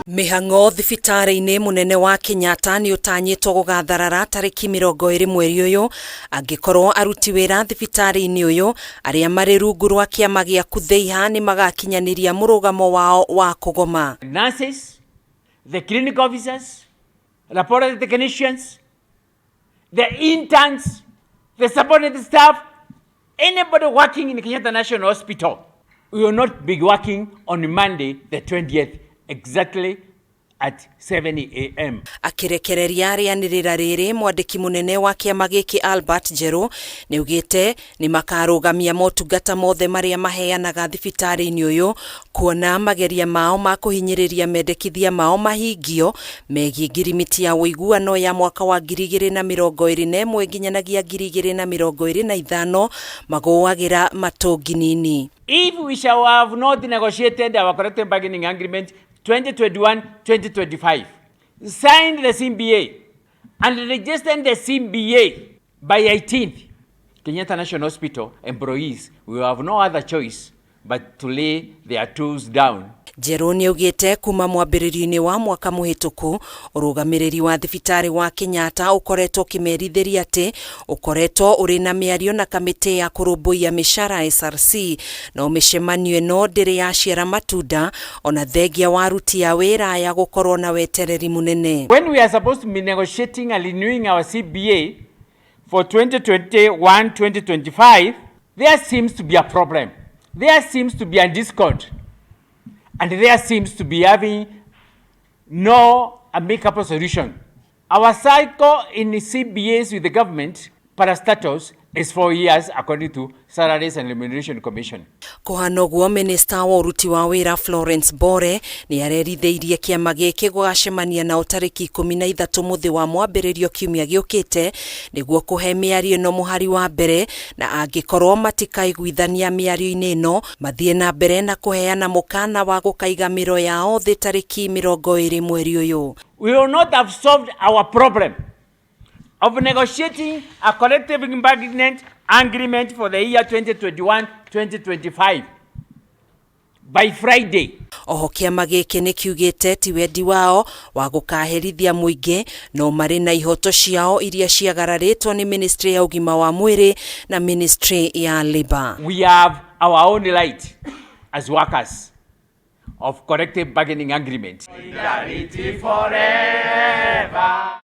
Mĩhang'o thibitarĩ-inĩ mũnene wa Kenyatta nĩ ũtanyĩtwo gũgatharara tarĩki 20 mweri ũyũ angĩkorwo aruti wĩra thibitarĩ-inĩ ũyũ arĩa marĩ rungu rwa kĩama gĩa Kutheiha nĩ magakinyanĩria mũrũgamo wao wa kũgoma. Nurses, the clinical officers, laboratory technicians, the interns, the supported staff, anybody working in Kenyatta National Hospital will not be working on Monday, the 20th, exactly at 7 a.m. Akĩrekereria rĩanĩrĩra rĩrĩ, mwandĩki mũnene wa kĩama gĩkĩ Albert Njerũ nĩaugĩte nĩmakarũgamia motungata mothe marĩa maheanaga thibitarĩ-inĩ ũyũ kuona mageria mao ma kũhinyĩrĩria mendekithia mao mahingio megiĩ ngirimiti ya ũiguano ya mwaka wa 2021 nginyanagia 2025 magũagĩra matũnginini. If we shall have not negotiated our collective bargaining agreement 2021-2025, signed the CBA and registered the CBA by 18th, Kenyatta National Hospital employees will have no other choice but to lay their tools down. Njerũ nĩaugĩte kuma mwambĩrĩrio-inĩ wa mwaka mũhĩtũku ũrũgamĩrĩri wa thibitarĩ wa Kenyatta ũkoretwo ũkĩmerithĩria atĩ ũkoretwo ũrĩ na mĩario na kamĩtĩ ya kũrũmbũiya mĩcara SRC, no mĩcemanio ĩno ndĩrĩ yaciara matunda ona thengia wa aruti a wĩra aya gũkorwo na wetereri mũnene. When we are supposed to be negotiating and renewing our CBA for 2021-2025, there seems to be a problem. There seems to be a discord. And there seems to be having no amicable solution. Our cycle in the CBAs with the government parastatals is 4 years according to Salaries and Remuneration Commission. Kũhana ũguo, minista wa ũruti wa wĩra Florence Bore nĩ arerithĩirie kĩama gĩkĩ gũgacemania nao tarĩki 13 mũthĩ wa mwambĩrĩrio kiumia gĩũkĩte nĩguo kũhe mĩario ĩno mũhari wa mbere, na angĩkorwo matikaiguithania mĩario-inĩ ĩno, mathiĩ na mbere na kũheana mũkana wa gũkaiga mĩro yao thĩ tarĩki 20 mweri ũyũ. We will not have solved our problem of negotiating a collective bargaining agreement for the year 2021-2025 by Friday. Oho kĩama gĩkĩ nĩ kiugĩte ti wendi wao wa gũkaherithia mũingĩ, no marĩ na ihoto ciao iria ciagararĩtwo nĩ ministry ya ũgima wa mwĩrĩ na ministry ya Labour. We have our own right as workers of collective bargaining agreement. Solidarity forever.